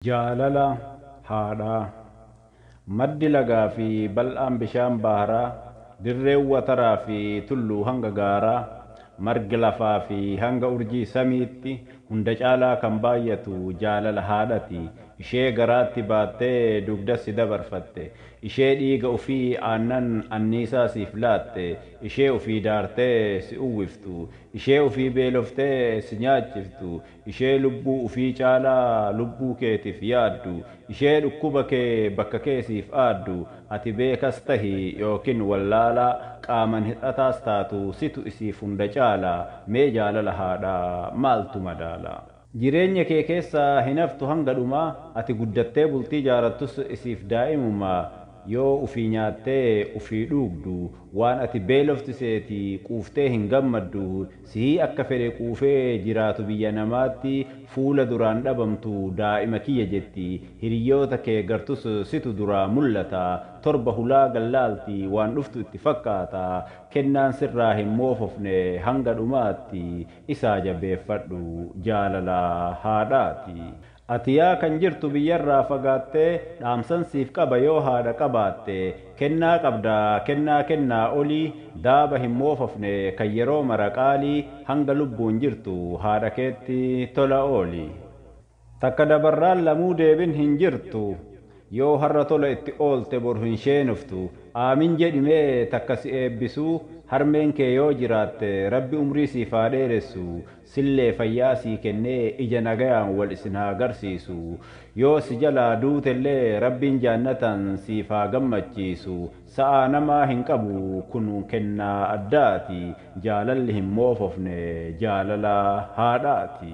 Jaalala haadhaa. Maddi lagaa fi bal'aan bishaan baharaa, dirreen wataraa fi tulluu hanga gaaraa, margi lafaa fi hanga urjii samiitti hunda caalaa kan baay'atu jaalala haadhati. Ishee garaatti baattee dugdas si dabarfatte. Ishee dhiiga ofii aannan anniisaa siif laatte. Ishee ofii daartee si uwwiftu. Ishee ofii beeloftee si nyaachiftu. Ishee lubbuu ofii caalaa lubbuu keetiif yaaddu. Ishee dhukkuba kee bakka kee siif aaddu. Ati beekas tahi yookiin wallaalaa, qaaman hidhataas taatu situ isiif hunda caala. Mee jaalala haadhaa maaltu madaala? Jireenya kee keessaa hin haftu hanga dhumaa, ati guddattee bultii jaarattus isiif daa'imumaa. Yoo ufii nyaattee ufii dhuugdu, waan ati beelofti seeti quuftee hin gammaddu. Sihii akka fedhe quufee jiraatu biyya namaatti, fuula duraan dhabamtu daa'ima kiyya jetti. Hiriyoota kee gartus situ duraa mul'ata. Torba hulaa gallaalti waan dhuftu itti fakkaata. Kennaan sirraa hin moofofne hanga dhumaatti, isaa jabeeffadhu jaalala haadhaati. Ati yaa kan jirtu biyyarraa fagaattee, dhaamsan siif qaba yoo haadha qabaatte. Kennaa qabdaa kennaa kennaa olii, daaba hin moofofne kan yeroo mara qaalii, hanga lubbuun jirtu haadha keetti tola ooli. Takka dabarraan lamuu deebin hin jirtu, yoo har'a tola itti oolte boru hin sheenuftu. Aamin jedhimee takka si eebbisuu, harmeen kee yoo jiraatte rabbi umrii siif haa dheeressu, sillee fayyaa sii kennee ija nagayaan wal isin haa garsiisu. Yoo si jalaa duutellee rabbiin jaannatan siif haa gammachiisu. Sa'aa namaa hin qabu kun kennaa addaati, jaalalli hin moofofne jaalala haadhaati.